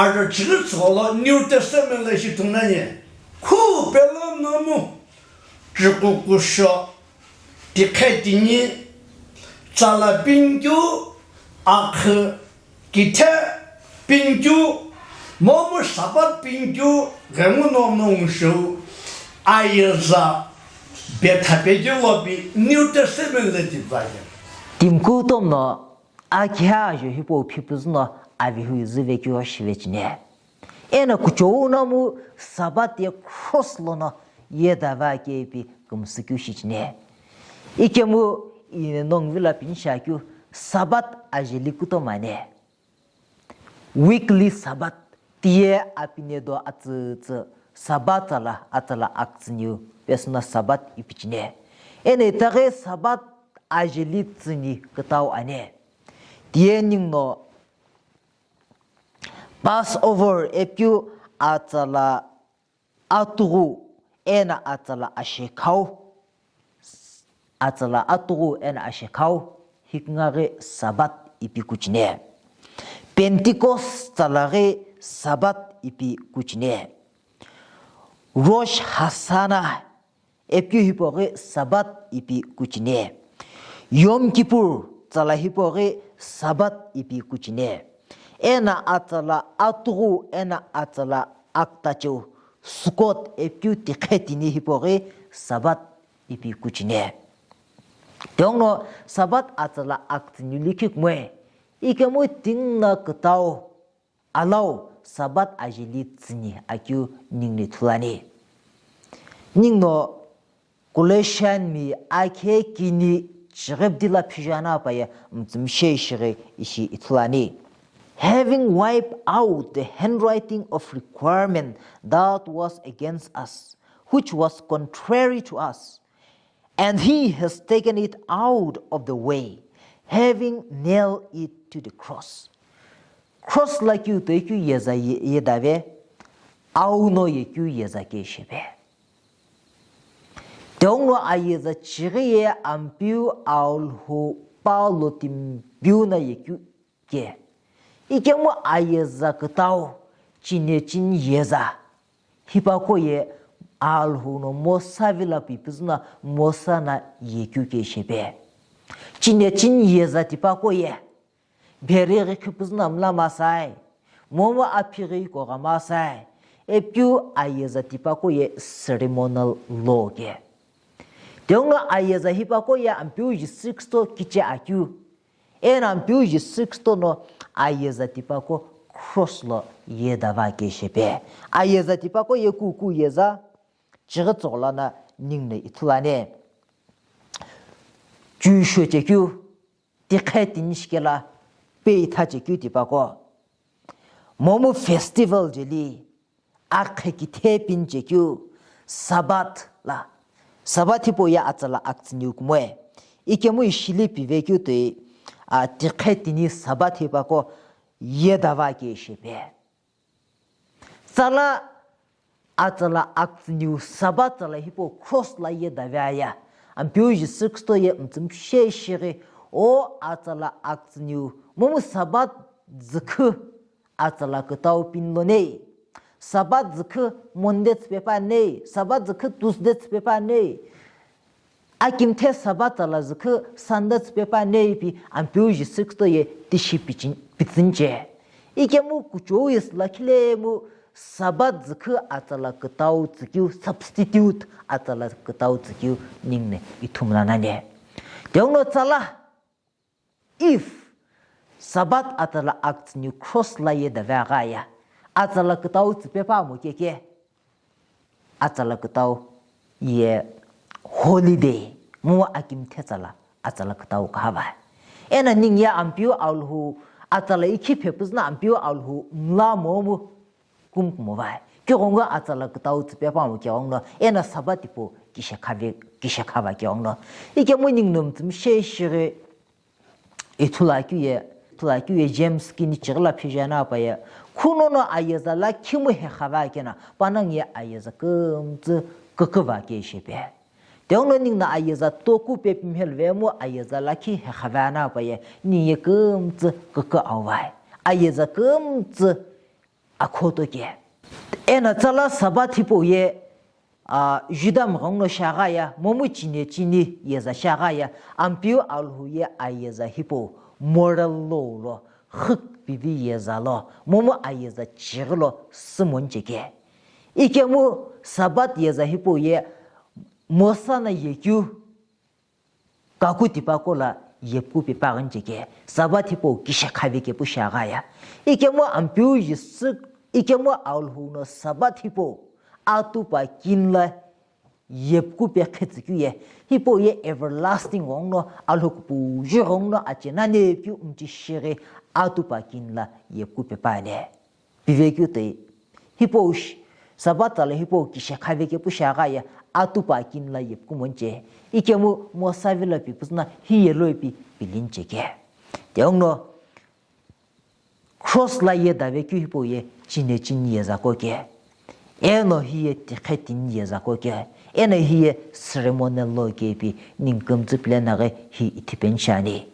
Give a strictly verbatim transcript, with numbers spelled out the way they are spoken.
Ajo chighi tsügholo New Testament lo ishi ithulu nani. Khu pelo nomu, chükukusho, tikhe tini, tsala pinkeu, akhü, kithe pinkeu, momu Sabbath pinkeu, ghemu nomu ngushou, ayeza, betha pekeu lopi New Testament lo tivaye. Timi kutomo no, akhe ajo hipau phipüzü no avehu züvekeu shive chine. Eno kuchou nomu Sabbath ye cross lono yedava kepi kümsükeu shichine. Ikemu ine nongu vilo pini shakeu Sabbath ajeli kutomo ane. Weekly Sabbath tiye apine do atsütsü Sabbath tsala atsala aktsüniu pesüna Sabbath ipichine. Eno itaghi Sabbath ajeli tsüni kütau ane. Tiye ninguno Passover epikeu atsala atughu eno atsala ashekhau, atsala atughu eno ashekhau, hikingaghi Sabbath ipi kuchine. Pentecost tsalaghi Sabbath ipi kuchine. Rosh Hashanah epikeu hipau ghi Sabbath ipi kuchine. Yom Kippur tsala hipau ghi Sabbath ipi kuchine. Eno atsala atughu eno atsala aktacheu Sukkot epikeu tikhe tini hipau ghi Sabbath ipi kuchine. Tighenguno Sabbath atsala aktsüniu likhi kumoi, ikemu tinguna kütau alau Sabbath ajeli tsüni akeu ninguno ithulu ani. Ninguno Colossian mi akhe kini chighi bidi lo phiju ani pa ye mütsümishei shighi ishi ithulu ani. Having wiped out the handwriting of requirement that was against us, which was contrary to us, and he has taken it out of the way, having nailed it to the cross. Cross lo keu toi keu yeza ye-, yedave, auno yekeu yeza ke shipe. Tighenguno ayeza chighi ye Ampeu Alhou pa lo timi piu no yekeu ke. Ikemu ayeza kütau, chinechini yeza. Hipaqo ye Alhou no Mosa vilo pi püzü no Mosa no yekeu ke shipe. Chinechini yeza tipaqo ye. Bheri ghi khipüzü no mla masai. Momu aphi ghi kogha masai. Epikeu ayeza tipaqo ye ceremonial law ke. Tighenguno ayeza hipaqo ye Ampeu Jisü Kristo kiche akeu. Eno Ampeu Jisü Kristo no ayeza tipaqo cross lo yedava ke shipe. Ayeza tipaqo ye kuku yeza chighi tsügholo no ninguno ithulu ani. Chuisho chekeu, tikhe tini shikelo, peitha chekeu tipaqo. Momu festival jeli, akhe kithe pini chekeu, Sabbath lo. Sabbath hipau ye atsala aktsüniu kumoi. Ikemu ishili pivekeu toi, a, tikhe tini Sabbath hipaqo yedava ke shipe. Tsala atsala aktsüniu Sabbath tsala hipau cross lo yedave aye. Ampeu Jisü Kristo ye mütsümishei shighi o atsala aktsüniu momu Sabbath zükhu atsala kütau pini lo nei. Sabbath zükhu Monday tsüpe pa nei, Sabbath zükhu Tuesday tsüpe pa nei. Akimthe Sabbath tsala zükhu Sunday tsüpe pa nei pi Ampeu Jisü Kristo ye tishi pichin-, pitsüni che. Ikemu kuchou ye süla khilemu Sabbath zükhu atsala kütau tsükeu, substitute atsala kütau tsükeu ninguno ithulu nani. Tighenguno tsala If Sabbath atsala aktsüniu cross lo yedave aghi aye, atsala kütau tsüpe pa mo keke, atsala kütau ye holiday, momu akimthe tsala, atsala kütau kahava. Eno ningu ye Ampeu Alhou atsala ikhi phepüzü no Ampeu Alhou mla momu kumkumo vai. Kighengu atsala kütau tsüpe pa mo kighengu no, eno Sabbath tipau kishekhave-, kishekhava kighengu no. Ikemu ninguno mütsümishei shighi ithulu akeu ye, ithulu akeu ye James kini chighi lo phiju ani pa ye, khunono ayeza lakhimu hekhava keno, panongu ye ayeza kümtsü küküva ke shipe. Tighenguno ninguno ayeza toku pepi mhelu vemu ayeza lakhi hekhava ani pa ye, ningu ye kümtsü kükü auvai. Ayeza kümtsü akhoto ke. Eno tsala Sabbath hipau ye, a, Juda mghenguno shiaghi ya, momu chine chini yeza shiaghi ya, Ampeu Alhou ye ayeza hipau moral law lo, xüpivi yeza lo, momu ayeza chighi lo, sümon cheke. Ikemu Sabbath yeza hipau ye, Mosa no yekeu, kaku tipaqo lo yepuku pepa ghini cheke, Sabbath hipau kishekhave kepu shiaghi ya. Ikemu Ampeu Jisü, ikemu Alhou no Sabbath hipau atupa kini lo yepuku pe khetsükeu ye, hipau ye everlasting ghenguno, Alhou kupuju ghenguno, ache nani keu mchi shighi atupa kini lo yepuku pepa le. Pivekeu toi, hipau shi, Sabbath tsala hipau kishekhave kepu shiaghi ya, atupa kini lo yepuku monche. Ikemu Mosa vilo pi püzü no hiye lo pi pilini cheke. Tighenguno, cross lo yedavekeu hipau ye chine chini yeza ko ke. Eno hiye tikhe tini yeza ko ke. Eno hiye ceremonial law ke pi ningu kümtsü pile naghi hi ithipeni shiani.